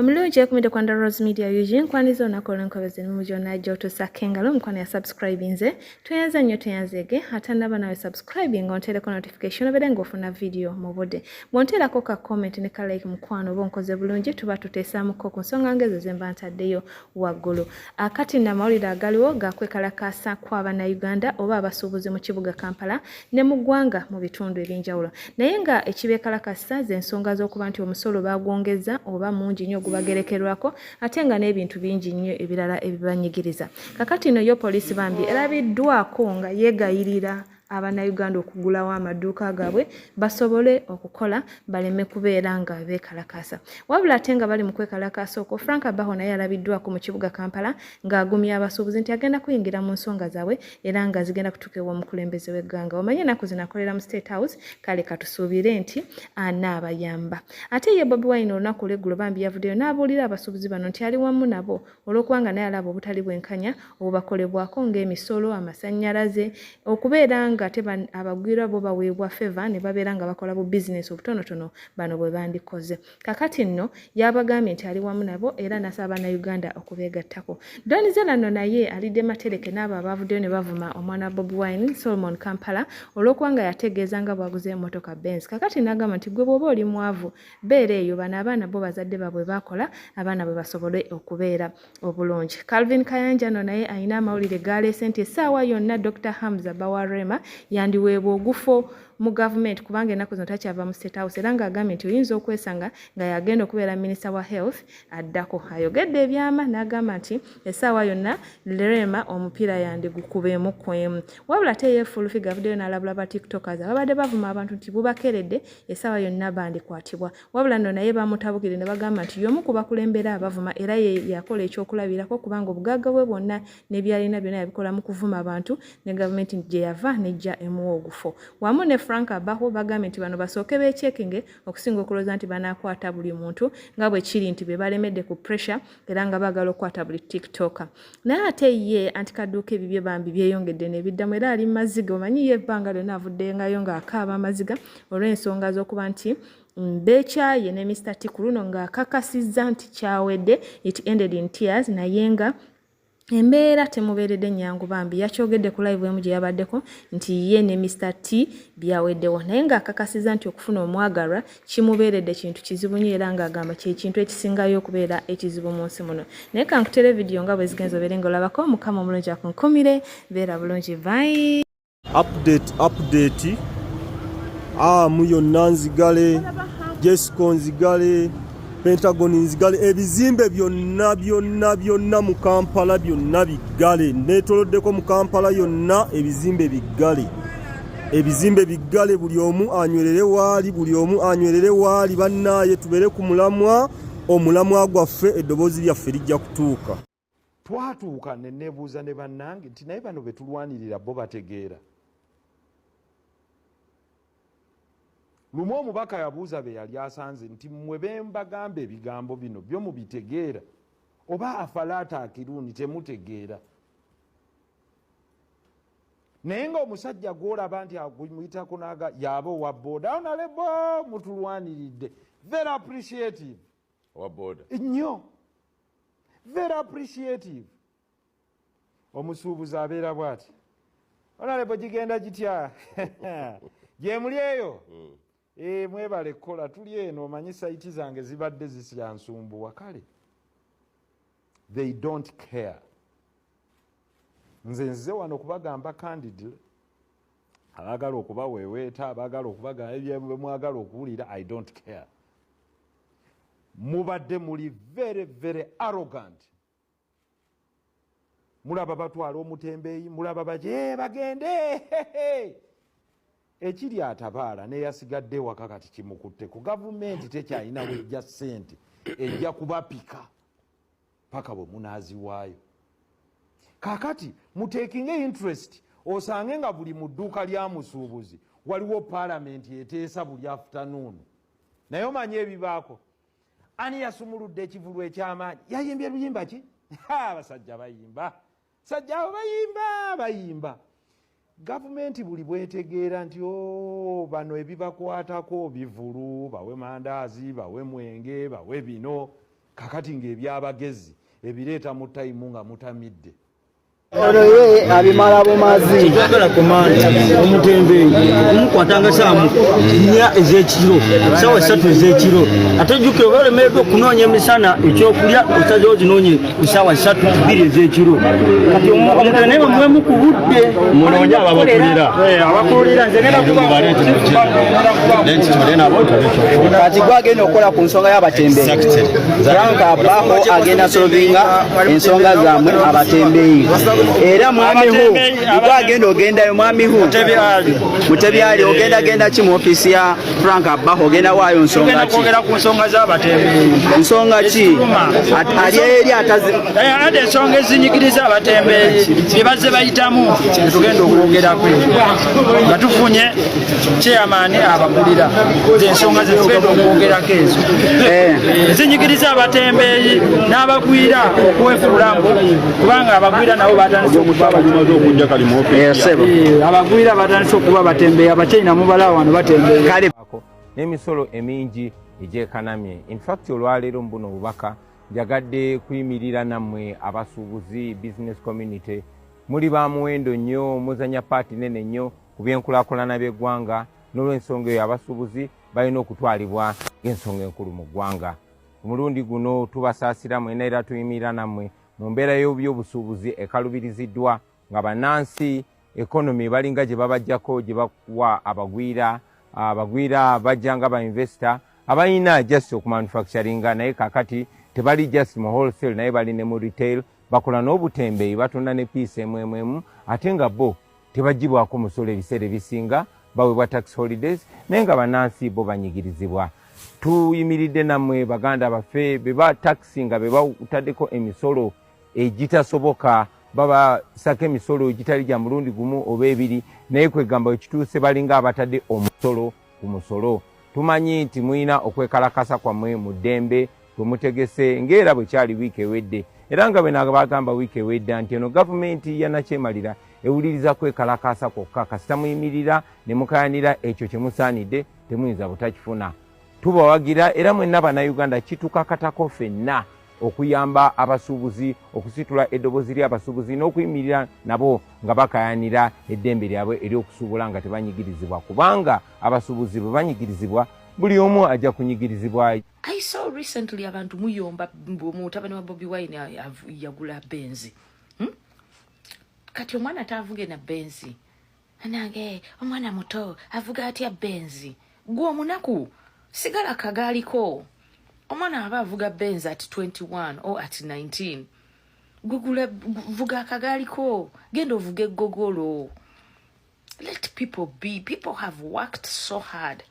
Omulungi ekumidde kwanda Rose Media UG nkwaniza olunaku olw'enkobezi emimu gyonna gy'otuusaako engalo omukwano ya subscribe nze tweyanza nnyo tweyanzeege atannaba nawe subscribe nga onteereko notification obeere ng'ofuna vidiyo mu budde bw'onteerako ka comment ne ka like mukwano oba onkoze bulungi tuba tuteesaamuko ku nsonga ng'ezo ze mba ntaddeyo waggulu. Akati nno amawulire agaliwo ga kwekalakaasa kwa Bannayuganda oba abasuubuzi mu kibuga Kampala ne mu ggwanga mu bitundu eby'enjawulo naye nga ekibeekalakasa ze nsonga z'okuba nti omusolo baagwongezza oba mungi nnyo ogubagerekerwako ate nga n'ebintu bingi nnyo ebirala ebibanyigiriza. Kakati nno yo poliisi bambi erabiddwako nga yeegayirira Abannayuganda okugulawo amaduuka gaabwe basobole okukola baleme kubeera nga beekalakaasa. Wabula ate nga bali mu kwekalakaasa okwo, Frank Abaho naye alabiddwako mu kibuga Kampala ng'agumya abasuubuzi nti agenda kuyingira mu nsonga zaabwe era nga zigenda kutuuka ew'omukulembeze w'eggwanga. Omanyi ennaku zino akolera mu State House, kale katusuubire nti anaabayamba. Ate ye Bobi Wine olunaku olw'eggulo bambi yavuddeyo n'abuulira abasuubuzi bano nti ali wamu nabo olw'okuba nga naye alaba obutali bwenkanya obubakolebwako ng'emisolo, amasannyalaze, okubeera nga te abagwirwa bo baweebwa feva ne babeera nga bakola bu bizinesi obutonotono bano bwe bandikoze. Kakati nno yabagambye nti ali wamu nabo era n'asaba Bannayuganda okubeegattako. Don Zella nno naye alidde matereke n'abo abaavuddeyo ne bavuma omwana wa Bobi Wine, Solomon Kampala olw'okuba nga yategeeza nga bw'aguze emmotoka Benz. Kakati n'agamba nti gwe bw'oba oli mwavu beera eyo bano abaana bo bazadde baabwe baakola abaana bwe basobole okubeera obulungi. Calvin Kayanja no naye alina amawulire galeese nti essaawa yonna Dr. Hamza Bawarema yandiweebwa ogufo mu gavumenti kubanga ennaku zino takyava mu State House era ng'agambye nti oyinza okwesanga nga yagenda okubeera minisita wa health addako. Ayogedde ebyama n'agamba nti essaawa yonna Rema omupiira yandigukubeemu kwemu. Wabula ate ye Full Figure avuddeyo n'alabula ba tiktokers ababadde bavuma abantu nti bubakeredde essaawa yonna bandikwatibwa. Wabula nno naye bamutabukidde ne bagamba nti y'omu ku bakulembera abavuma era ye yakola ekyokulabirako kubanga obugagga bwe bwonna ne by'alina byonna yabikola mu kuvuma abantu ne gavumenti gye yava n'ejja emuwa ogufo. Wamu ne Frank Abaho bagambye nti bano basooke beecekinge okusinga okulowooza nti banaakwata buli muntu nga bwe kiri nti be balemedde ku pressure era nga baagala okukwata buli tiktoker. Naye ate ye anti kadduuka ebibye bambi byeyongedde nebiddamu era ali maziga omanyi ye ebbanga lyonna avuddengayo ng'akaaba amaziga olw'ensonga z'okuba nti beekyaye ne Mr T ku luno ng'akakasizza nti kyawedde it ended in tears naye nga embeera temubeeredde nnyangu bambi yakyogedde ku live emu gye yabaddeko nti ye ne Mr T byaweddewo naye ng'akakasiza nti okufuna omwagalwa kimubeeredde kintu kizibu nnyo era ng'agamba kye kintu ekisingayo okubeera ekizibu mu nsi muno naye kankutere vidiyo nga bwe zigenza obeere ng'olabako mukama omulungi akunkumire beera bulungi bye. Update update amu yonna nzigale, Jesco nzigale, Pentagon nzigale, ebizimbe byonna byonna byonna mu Kampala byonna biggale. Neetoloddeko mu Kampala yonna ebizimbe biggale, ebizimbe biggale, buli omu anywerere waali, buli omu anywerere waali. Bannaaye tubeere ku mulamwa, omulamwa gwaffe, eddoboozi lyaffe lijja kutuuka. Twatuuka ne neebuuza ne bannange nti naye bano be tulwanirira bo bategeera? Lumu omubaka yabuuza be yali asanze nti mmwe be mbagamba ebigambo bino byo mubitegeera oba afalaata akiruuni temutegeera? Naye nga omusajja gw'olaba nti agumuyitako n'aga y'aba owa booda onalebo mutulwaniridde very appreciative. Owa booda nnyo very appreciative. Omusuubuzi abeera bw'ati onalebo gigenda gitya gyemuli eyo mwebale kukola tuli eno omanyi sayiti zange zibadde zisyansumbuwa kale they don't care. Nze nzize wano kubagamba candidly abaagala okubaweeweeta abaagala okubagamba ebyo mwagala okuwulira I don't care. Mubadde muli very very arrogant. Mulaba batwala omutembeeyi, mulaba baje bagende ekiri atabaala n'eyasigadde ewaka kati kimukutte ku gavumenti tekyalina wejja ssente ejja kubapika paka bwe munaaziwaayo. Kaakati muteekinge interest osange nga buli mu dduuka lya musuubuzi waliwo paalamenti eteesa buli afternoon. Naye omanyi ebibaako ani yasumuludde ekivulu eky'amaanyi yayimbye luyimba ki? Abasajja bayimba, sajja abo bayimba bayimba. Gavumenti buli bwetegeera nti o bano ebibakwatako bivulu, bawe mandaazi, bawe mwenge, bawe bino, Kakati ng'ebyabagezi ebireeta mu tayimu nga mutamidde. Ono ye abimala bumazi. Twagala komandi omutembeeyi okumukwatanga saawa 4 ez'ekiro, saawa 3 ez'ekiro. Ate jjukira oba olemereddwa okunoonya emisana ekyokulya, osazeewo zinoonye ku saawa 3 2 ez'ekiro. Kati omutembeeyi naye bamuwemu ku budde. Munoonye ababakulira. Abakulira nze ngenda Kati gwe agenda okukola ku nsonga y'abatembeeyi. Frank Abaho agenda solvinga ensonga zammwe abatembeeyi. Era mwami hu gwe agenda ogendayo mwami hu Mutebi Ali ogenda genda ki mu ofiisi ya Frank Abaho ogenda waayo nsonga ki? Kwogera ku nsonga z'abatembeeyi. Nsonga ki? Ali eri atazi Ate ensonga ezinyigiriza abatembeeyi bye bazze bayitamu tugenda okwogerako nga tufunye chairman abakulira ensonga zetugenda okwogerako ezo ezinyigiriza abatembeeyi n'abagwira okwefuula mbu kubanga abagwira nabo batandise okuba abagwira batandise okuba abatembeeyi abachina mubala wano batembeeyi Kale n'emisolo emingi egyekanamye. In fact olwaleero mu buno obubaka njagadde kuyimirira nammwe abasuubuzi, business community. Muli ba muwendo nnyo, muzanya paati nene nnyo ku byenkulaakulana by'eggwanga. N'olw'ensonga eyo abasuubuzi balina okutwalibwa ng'ensonga enkulu mu ggwanga. Ku mulundi guno tubasaasira mwena era tuyimirira nammwe mu mbeera y'ebyobusuubuzi ekalubiriziddwa nga bannansi economy balinga gye babajjako gye bakuwa abagwira. Abagwira bajja nga ba investor abalina just okumanufacturinga, naye kakati tebali just mu wholesale naye bali ne mu retail, bakola n'obutembeeyi, batunda ne piece emu emu emu, ate nga bo tebagibwako musolo, ebiseera ebisinga baweebwa tax holidays, naye nga bannansi bo banyigirizibwa. Tuyimiridde nammwe baganda baffe be ba taxi nga be bataddeko emisolo egitasoboka, babasako emisolo egitali gya mulundi gumu oba ebiri, naye kwegamba wekituuse balinga abatadde omusolo ku musolo. Tumanyi nti mulina okwekalakasa kwammwe mu ddembe bwe mutegese ng'era bwe kyali wiiki ewedde, era nga bwe nabagamba wiiki ewedde nti eno gavumenti ya nakyemalira ewuliriza kwekalakaasa kwokka. Kasita muyimirira ne mukayanira ekyo kye musaanidde, temuyinza butakifuna. Tubawagira era mwenna Bannayuganda kitukakatako ffenna okuyamba abasuubuzi, okusitula eddoboozi ly'abasuubuzi n'okuyimirira nabo nga bakayanira eddembe lyabwe ery'okusuubula nga tebanyigirizibwa, kubanga abasuubuzi bwe banyigirizibwa buli omu ajja kunyigirizibwa. I saw recently abantu muyomba mutabani wa Bobi Wine yagula Benz. Kati omwana tavuge na Benz. Nange omwana muto avuga atya Benz? Gwe omunaku sigala kagaaliko. Omwana aba avuga Benz at 21 or at 19. Gugula vuga akagaaliko, genda ovuge eggogolo. Let people be. People have worked so hard.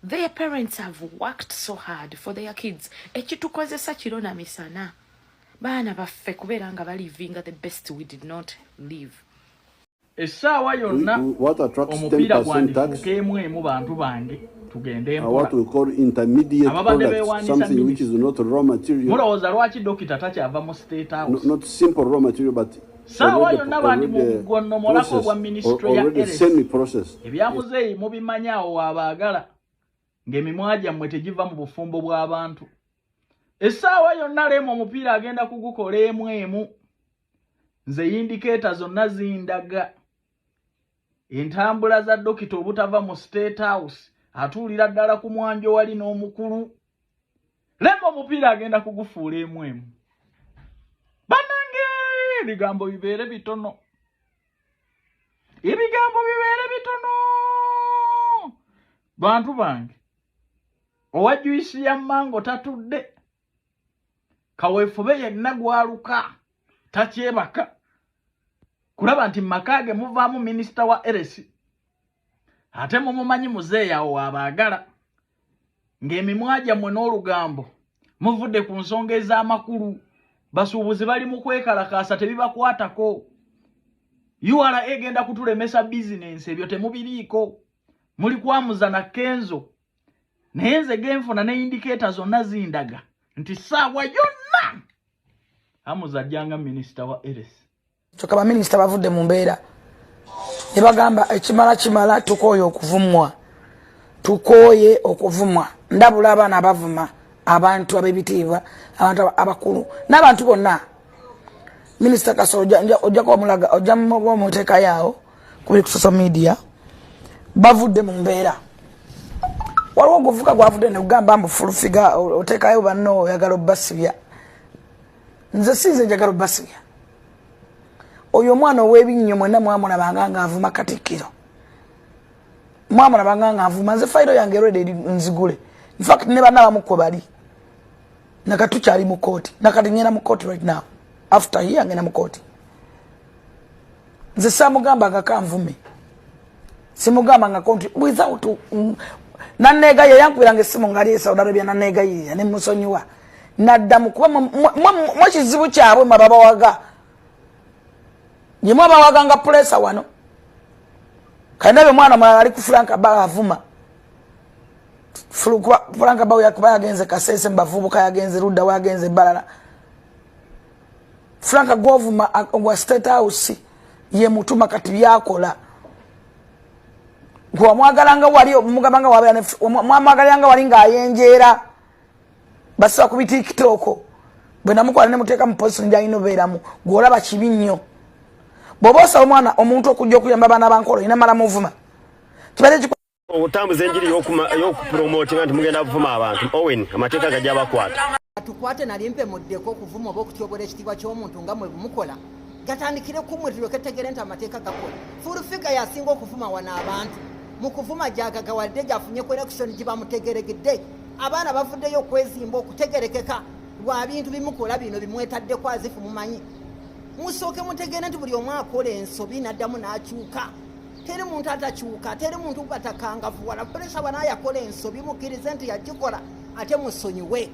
Their parents have worked so hard for their kids. Ekitukozesa kiro na misana. Baana baffe kubeera nga balivinga the best we did not live. Essaawa yonna omupiira gwandifuuka emu emu, bantu bange tugende mpola. Ababadde beewandiisa mulowooza lwaki dokita takyava mu State House? Saawa yonna bandi mugonnomolako obwa minisitule ya health. Ebyamuzeeyi mubimanyi awo waabaagala ng'emimwa gyammwe tegiva mu bufumbo bw'abantu. Essaawa yonna leemu omupiira agenda kugukola emu emu. Nze indicator zonna zindaga entambula za dokita obutava mu State House, atuulira ddala ku mwanjo wali n'omukulu. Lema omupiira agenda kugufuula emu emu. Bannange, ebigambo bibeere bitono, ebigambo bibeere bitono. Bantu bange, owa juice ya mango tatudde, kaweefube yenna gwaluka takyebaka kulaba nti mumaka ge muvaamu minisita wa health. Ate mumumanyi muzeeyi awo waabaagala ng'emimwa gyammwe n'olugambo muvudde ku nsonga ez'amakulu. Basuubuzi bali mu kwekalakaasa, tebibakwatako. URA egenda kutulemesa bizinensi, ebyo temubiriiko, muli kwamuza na Kenzo. Naye nze genfuna ne indicator zonna zindaga nti ssaawa yonna Amuza ajjanga minisita wa health. Kyokka baminisita bavudde mu mbeera ne bagamba ekimala kimala, tukooye okuvumwa, tukooye okuvumwa. Ndabula abaana abavuma. Abantu ab'ebitiibwa, abantu abakulu n'abantu bonna. Minisita Kasolo, ojja kuba omulaga, ojja muba omuteekayo awo kubiri ku social media. Bavudde mu mbeera. Waliwo oguvuka gwavudde nekugamba mbu Full Figure oteekayo banno, oyagala obbasibya. Nze sinze njagala obbasibya. Oyo omwana ow'ebinnyo mwenna mwamulabanga ng'avuma Katikkiro, mwamulabanga ng'avuma. Nze fayiro yange erwede eri nzigule. Infact ne banna bamu kwe bali nakati tukyali mu kooti, nakati ngenda mu kooti right now. After here ngenda mu kooti. Nze samugamba kanvume, simugamba ngako nti without naneegayirira. Yankubiranga essimu ngaali e Saudi Arabia, naneegayirira nemusonyiwa naddamu. Kuba mwe kizibu kyabwe mwe ababawaga, yemwe abawaganga pulesa wano. Kandabye omwana mulala ali ku Frank ba avuma Frank ba, kuba yagenze Kasese mubavubuka, yagenze ludda, yagenze balala. Frank govuma wa State House ye mutuma. Kati byakola wamwagalanga wali mugambanga mwamwagalanga wali ng'ayenjeera basiba ku bitiktok. Bwe namukwala nemuteeka mu position gyalina obeeramu, gwolaba kibi nnyo. Bw'oba osaba omwana omuntu okujja okuyamba abaana bankolo, olina mala muvuma kibadde. Okutambuza enjiri y'okupromotinga nti mugenda kuvuma abantu, Owen, amateeka gajja bakwata. Tukwate nali mpemuddeko okuvuma oba okutyobola ekitiibwa ky'omuntu nga mwe bumukola, gatandikire kumwe tulyoke tutegere nti amateeka gakola. Full Figure yasinga okuvuma wano abantu. Mu kuvuma gyagagawadde, gyafunye connection gye bamutegeregedde. Abaana bavuddeyo okwezimba okutegerekeka lwa bintu bimukola bino bimwetaddeko azifu. Mumanyi musooke mutegere nti buli omu akola ensobi n'addamu n'akyuka. Teri muntu atakyuka, teri muntu batakangavuwala. Pressure bwana yakola ensobi, mukkirize nti yagikola ate musonyiwe.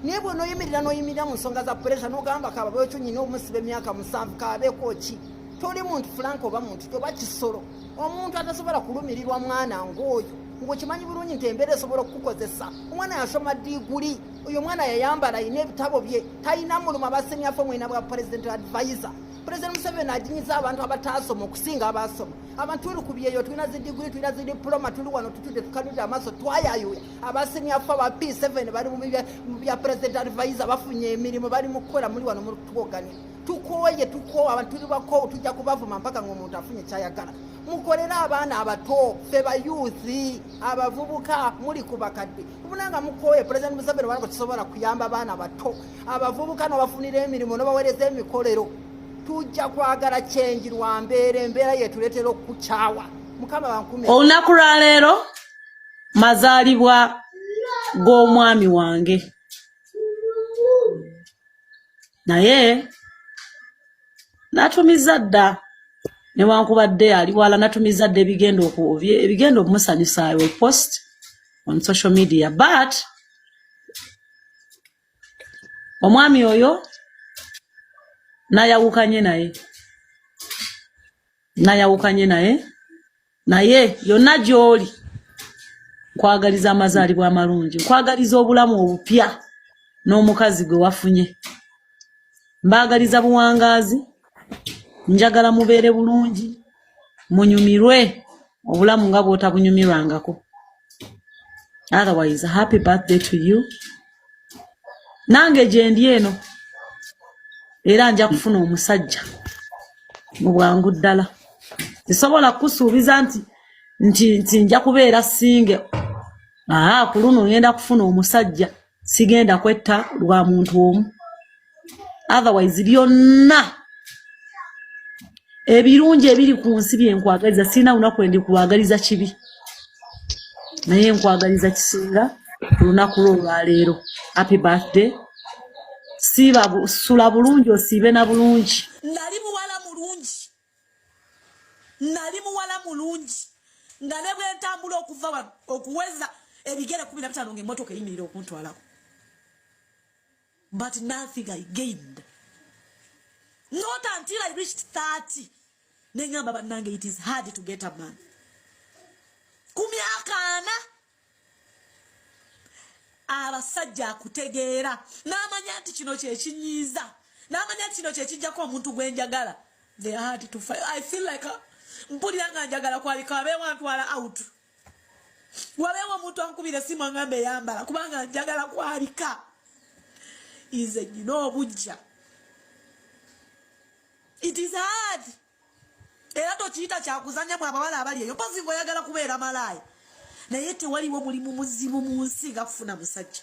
Naye bw'onoyimirira n'oyimirira mu nsonga za Pressure n'ogamba kababeekyo nyina omusiba emyaka 7, kabeeko ki? Toli muntu, Frank, oba muntu oba kisolo. Omuntu atasobola kulumirirwa mwana ng'oyo, ng'okimanyi bulungi nti embeera esobola okukukozesa. Omwana yasoma diguli, oyo omwana yayambala, alina ebitabo bye, talina mulimu. Abasemyaffe mwina bwa president advisor. President Museveni ajinyiza abantu abataasoma okusinga abaasoma. Abantu tuli ku byeyo, tulina zidiguli, tulina zidiploma, tuli wano tutudde tukanudde amaaso, twayayuya. Abasemyaffe aba P7 bali mu bya president advisor, bafunye emirimu, bali mu kukola. Muli wano mutwoganira. Tukooye, tukoowa. Abantu tuli bakoowu, tujja kubavuma mpaka ng'omuntu afunye kyayagala. Mukolere abaana abato, ffe bayouth, abavubuka. Muli ku bakadde kubunanga mukooye. President Museveni wanago tusobola kuyamba abaana bato, abavubuka, nobafunira emirimu, nobaweereza emikolero. Tujja kwagala change lwa mbeera, embeera yetuleetera okukukyawa. Mukama bankume. Olunaku lwaleero mazaalibwa g'omwami wange, naye natumiza dda, newankubadde ali wala, natumiza dda ebigenda okumusanyusa. I will post on social media, but omwami oyo nayawukanye naye, nayawukanye naye. Naye yonna gy'oli, nkwagaliza amazaalibwa amalungi, nkwagaliza obulamu obupya n'omukazi gwe wafunye. Mbaagaliza buwangaazi, njagala mubeere bulungi, munyumirwe obulamu nga bw'otabunyumirwangako. Otherwise, happy birthday to you. Nange gye ndi eno era nja kufuna omusajja mu bwangu ddala. Sisobola kukusuubiza nti nja kubeera single. Aa, ku luno ngenda kufuna omusajja, sigenda kwetta lwa muntu omu. Otherwise, byonna ebirungi ebiri ku nsi bye nkwagaliza. Sirina lunaku lwe ndikwagaliza kibi, naye nkwagaliza kisinga ku lunaku lwo olwaleero. Happy birthday. Siiba sula bulungi, osiibe na bulungi. Nali muwala mulungi, nali muwala mulungi nga ne bwe ntambula okuva wano okuweza ebigere 15 nga emmotoka eyimirira okuntwalako, but nothing I gained, not until I reached 30. Neŋŋamba, bannange, it is hard to get a man ku myaka 40. Abasajja akutegeera n'amanya nti kino kyekinyiiza, n'amanya nti kino kyekijjako omuntu gwe njagala. They are hard to find. I feel like mpulira nga njagala kwabika, wabeewo antwala out, wabeewo. omuntu ankubira esimu angambe eyambala, kubanga njagala kwalika. Nze nyina obujja. It is hard, era tokiyita kyakuzanya mu abawala abali eyo, mpozi ngaoyagala kubeera malaaya, naye tewaliwo mulimu muzibu mu nsi nga kufuna musajja.